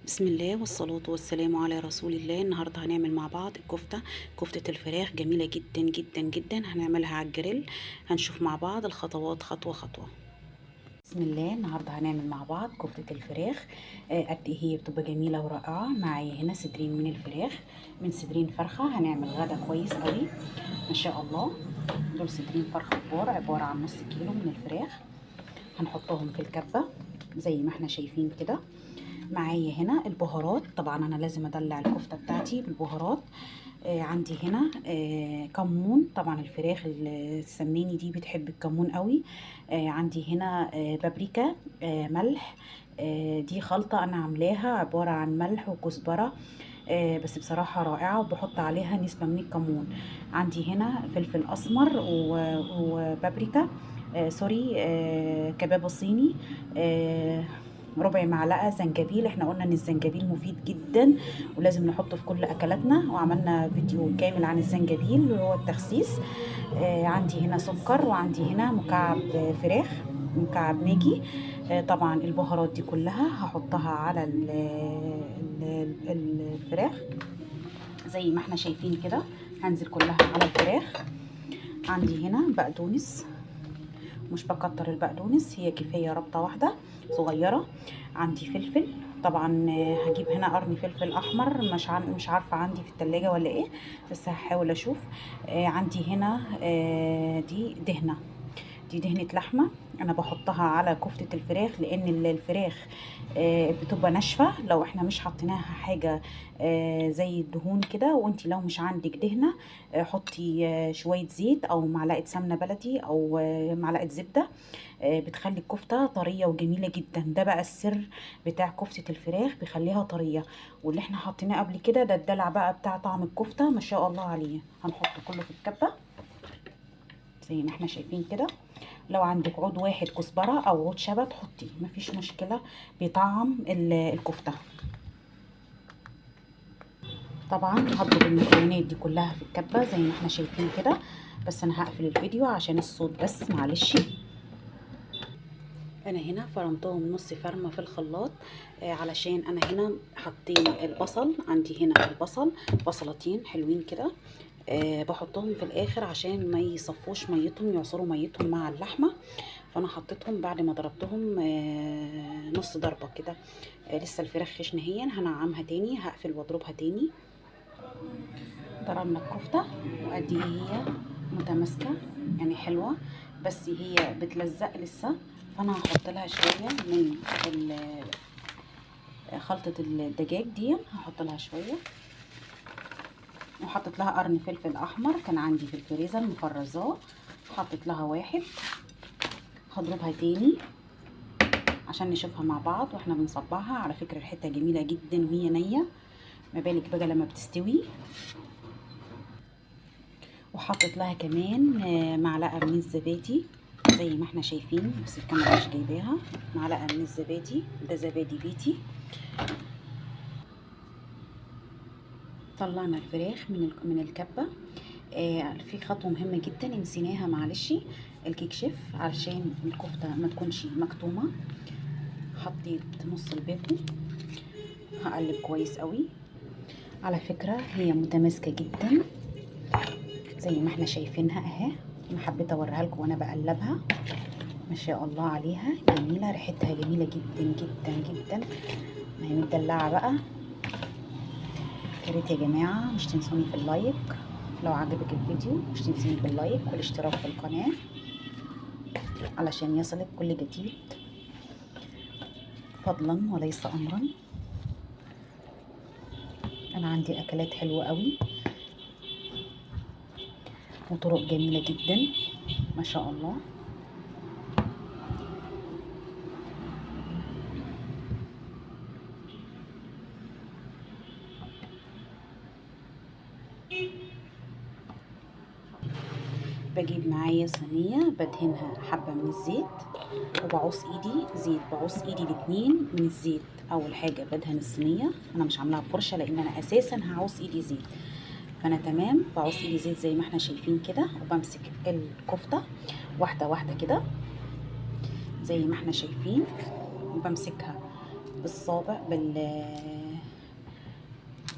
بسم الله والصلاة والسلام على رسول الله. النهاردة هنعمل مع بعض الكفتة، كفتة الفراخ جميلة جدا جدا جدا، هنعملها على الجريل. هنشوف مع بعض الخطوات خطوة خطوة. بسم الله. النهاردة هنعمل مع بعض كفتة الفراخ. قد ايه هي بتبقى جميلة ورائعة. معايا هنا صدرين من الفراخ، من صدرين فرخة، هنعمل غدا كويس قوي ان شاء الله. دول صدرين فرخة كبار، عبارة عن نص كيلو من الفراخ، هنحطهم في الكبة زي ما احنا شايفين كده. معايا هنا البهارات، طبعا انا لازم ادلع الكفتة بتاعتي بالبهارات. عندي هنا كمون، طبعا الفراخ السميني دي بتحب الكمون قوي. عندي هنا بابريكا، ملح. دي خلطه انا عاملاها عبارة عن ملح وكزبره، بس بصراحة رائعة، وبحط عليها نسبه من الكمون. عندي هنا فلفل اسمر وبابريكا، sorry، كباب صيني، ربع معلقه زنجبيل. احنا قلنا ان الزنجبيل مفيد جدا ولازم نحطه في كل اكلاتنا، وعملنا فيديو كامل عن الزنجبيل اللي هو التخسيس. عندي هنا سكر، وعندي هنا مكعب فراخ، مكعب ماجي. طبعا البهارات دي كلها هحطها على الفراخ زي ما احنا شايفين كده، هنزل كلها على الفراخ. عندي هنا بقدونس، مش بكتر البقدونس، هي كفاية ربطه واحدة صغيرة. عندي فلفل، طبعا هجيب هنا قرن فلفل احمر، مش عارفه عندي في التلاجة ولا ايه، بس هحاول اشوف. عندي هنا دي دهنه، دي دهنه لحمه، انا بحطها على كفته الفراخ لان الفراخ بتبقى ناشفة لو احنا مش حطيناها حاجة زي الدهون كده. وانتي لو مش عندك دهنه حطي شوية زيت او معلقه سمنه بلدي او معلقه زبدة، بتخلي الكفتة طرية وجميلة جدا. ده بقى السر بتاع كفته الفراخ، بيخليها طرية. واللي احنا حطيناه قبل كده ده الدلع بقى بتاع طعم الكفتة ما شاء الله عليه. هنحطه كله في الكبه زي ما احنا شايفين كده. لو عندك عود واحد كزبره او عود شبت حطيه، مفيش مشكلة، بيطعم الكفتة. طبعا هضرب المكونات دي كلها في الكبه زي ما احنا شايفين كده، بس انا هقفل الفيديو عشان الصوت بس معلش. انا هنا فرمتهم نص فرمه في الخلاط، علشان انا هنا حاطين البصل. عندي هنا البصل، بصلتين حلوين كده، بحطهم في الاخر عشان ما يصفوش ميتهم، يعصروا ميتهم مع اللحمة. فانا حطيتهم بعد ما ضربتهم نص ضربه كده. لسه الفراخ خشنه هي، هنعمها تاني، هقفل واضربها تاني. ضربنا الكفتة وقد ايه هي متماسكة، يعني حلوة، بس هي بتلزق لسه. فانا هحط لها شوية من خلطه الدجاج دي، هحط لها شوية، وحطيت لها قرن فلفل احمر كان عندي في الفريزر مفرزاه، حطيت لها واحد. هضربها تاني عشان نشوفها مع بعض واحنا بنصبعها. على فكرة ريحتها جميلة جدا وهي نيه، ما بالك بقى لما بتستوي. وحطيت لها كمان معلقه من الزبادي زي ما احنا شايفين، بس الكاميرا مش جايباها. معلقه من الزبادي، ده زبادي بيتي. طلعنا الفراخ من الكبه. في خطوة مهمة جدا نسيناها معلش، الكيك شيف، علشان الكفتة ما تكونش مكتومة. حطيت نص الباكو، هقلب كويس قوي. على فكرة هي متماسكة جدا زي ما احنا شايفينها اهي، انا حبيت اوريها لكم وانا بقلبها. ما شاء الله عليها، جميلة، ريحتها جميلة جدا جدا جدا. ما هي متدلعه بقى. يا ريت يا جماعة مش تنسوني في ال like لو عجبك الفيديو، مش تنسوني في ال like والاشتراك في القناة علشان يصلك كل جديد، فضلا وليس امرا. انا عندي اكلات حلوة قوي وطرق جميلة جدا ما شاء الله. بجيب معايا صينية بدهنها حبة من الزيت، وبعوص ايدي زيت، بعوص ايدي الاتنين من الزيت. اول حاجة بدهن الصينية، انا مش عاملاها بفرشة لان انا اساسا هعوص ايدي زيت، فانا تمام بعوص ايدي زيت زي ما احنا شايفين كده. وبمسك الكفتة واحدة واحدة كده زي ما احنا شايفين، وبمسكها بالصابع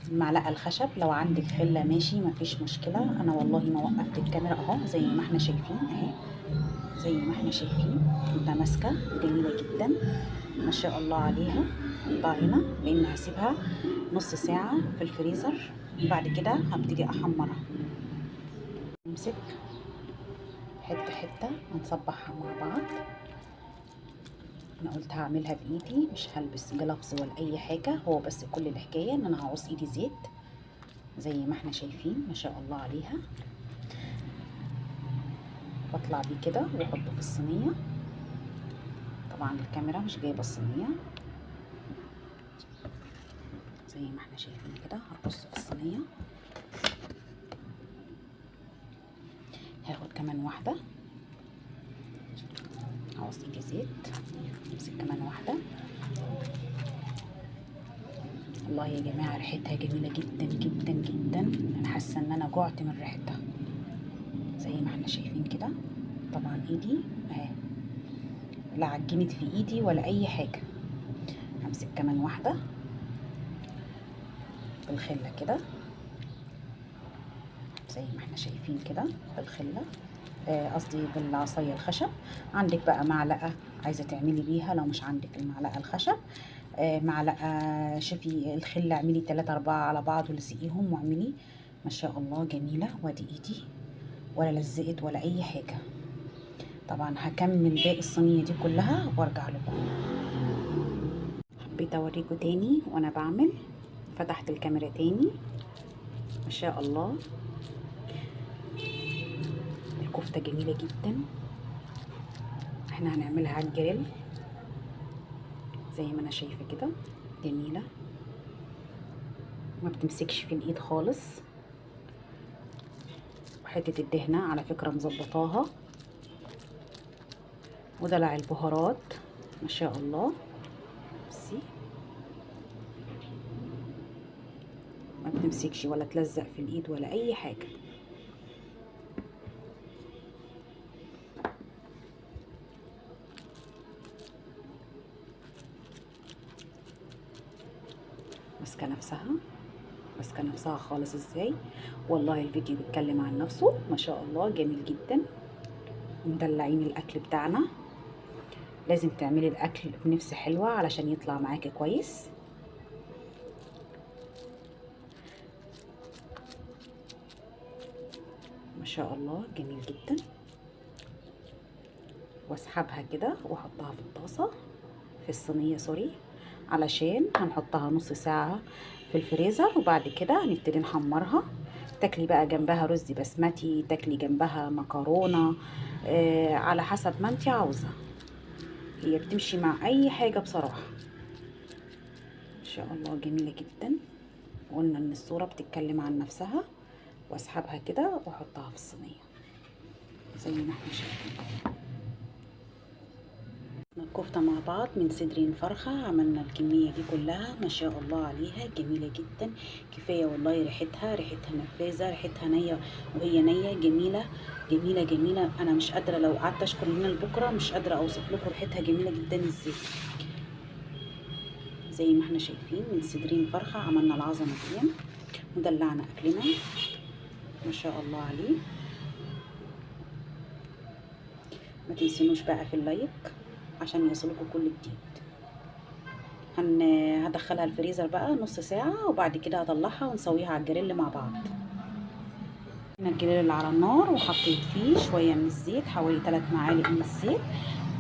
بالمعلقه الخشب. لو عندك خله ماشي مفيش مشكلة. انا والله ما وقفت الكاميرا اهو، زي ما احنا شايفين اهي، زي ما احنا شايفين متماسكة جميلة جدا ما شاء الله عليها. احطها هنا لان هسيبها نص ساعة في الفريزر، وبعد كده هبتدي احمرها. نمسك حتة حتة ونصبحها مع بعض. انا قلت هعملها بايدي، مش هلبس جلافز ولا اي حاجة، هو بس كل الحكاية ان انا هعوز ايدي زيت زي ما احنا شايفين ما شاء الله عليها. بطلع بيه كده واحطه في الصينية. طبعا الكاميرا مش جايبه الصينية، زي ما احنا شايفين كده هرصه في الصينية. هاخد كمان واحدة، هعوز ايدي زيت، امسك كمان واحدة. والله يا جماعة ريحتها جميلة جدا جدا جدا، انا حاسه ان انا جوعت من ريحتها زي ما احنا شايفين كده. طبعا ايدي اهي لا عجنت في ايدي ولا اي حاجة. همسك كمان واحدة بالخله كده زي ما احنا شايفين كده بالخله، قصدي بالعصايه الخشب. عندك بقى معلقه عايزه تعملي بيها، لو مش عندك المعلقة الخشب معلقه، شوفي الخلة اعملي 3 4 على بعض ولزقيهم واعملي ما شاء الله جميلة. وادي ايدي ولا لزقت ولا اي حاجة. طبعا هكمل باقي الصينية دي كلها وارجع لكم. حبيت اوريكم تاني وانا بعمل، فتحت الكاميرا تاني. ما شاء الله الكفتة جميلة جدا. احنا هنعملها على الجريل زي ما انا شايفه كده، جميلة ما بتمسكش في الايد خالص. وحتة الدهنه على فكرة مظبطاها، ودلع البهارات ما شاء الله. بصي ما بتمسكش ولا تلزق في الايد ولا اي حاجة. ماسكه نفسها، ماسكه نفسها خالص. ازاي والله الفيديو بيتكلم عن نفسه ما شاء الله، جميل جدا. مدلعين الاكل بتاعنا، لازم تعملي الاكل بنفس حلوة علشان يطلع معاكي كويس. ما شاء الله جميل جدا. واسحبها كده واحطها في الطاسه، في الصينية سوري، علشان هنحطها نص ساعة في الفريزر، وبعد كده هنبتدي نحمرها. تاكلي بقى جنبها رز بسمتي، تاكلي جنبها مكرونه، على حسب ما انت عاوزه. هي بتمشي مع اي حاجة بصراحة. ان شاء الله جميلة جدا. قلنا ان الصورة بتتكلم عن نفسها. واسحبها كده واحطها في الصينية زي ما احنا شايفين. الكفتة مع بعض من صدرين فرخة، عملنا الكمية دي كلها ما شاء الله عليها جميلة جدا. كفاية والله ريحتها، ريحتها نفاذه، ريحتها نيه وهي نيه، جميلة جميلة جميلة. انا مش قادرة، لو قعدت اشكر من لبكرة مش قادرة اوصف لكم ريحتها جميلة جدا ازاي. زي ما احنا شايفين من صدرين فرخة عملنا العظمة دي ودلعنا اكلنا ما شاء الله عليه. ما تنسونوش بقى في ال like عشان يصلكوا كل جديد. هدخلها الفريزر بقى نص ساعة، وبعد كده هطلعها ونسويها على الجريل مع بعض. هنا الجريل اللي على النار، وحطيت فيه شوية من الزيت، حوالي 3 معالق من الزيت.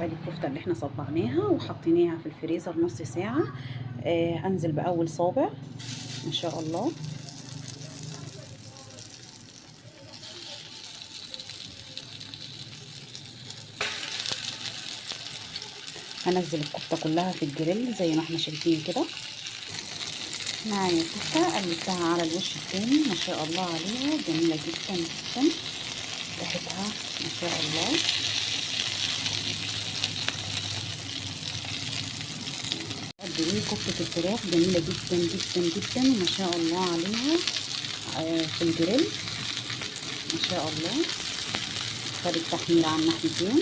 بعد الكفتة اللي احنا صبعناها وحطيناها في الفريزر نص ساعة. انزل بأول صابع ما شاء الله. هنزل الكفتة كلها في الجريل زي ما احنا شايفين كده. معايا الكفتة قلبتها على الوش التاني ما شاء الله عليها جميلة جدا جدا، ريحتها ما شاء الله. قد ايه كفته الفراخ جميلة جدا جدا جدا وما شاء الله عليها في الجريل ما شاء الله. خدت تحمير على الناحيتين.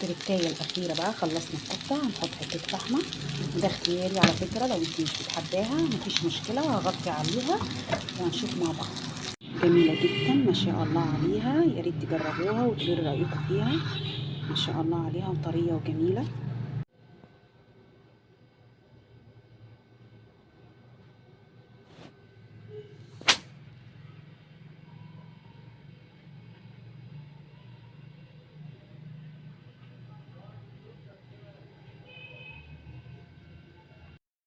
التركايه الاخيرة بقى، خلصنا الكفتة، هنحط حتة فحمه، ده اختياري على فكرة، لو انت مش بتحباها مفيش مشكلة، وهغطي عليها وهنشوف مع بعض. جميلة جدا ما شاء الله عليها، يا ريت تجربوها وتقولوا رايكم فيها. ما شاء الله عليها وطريه وجميلة.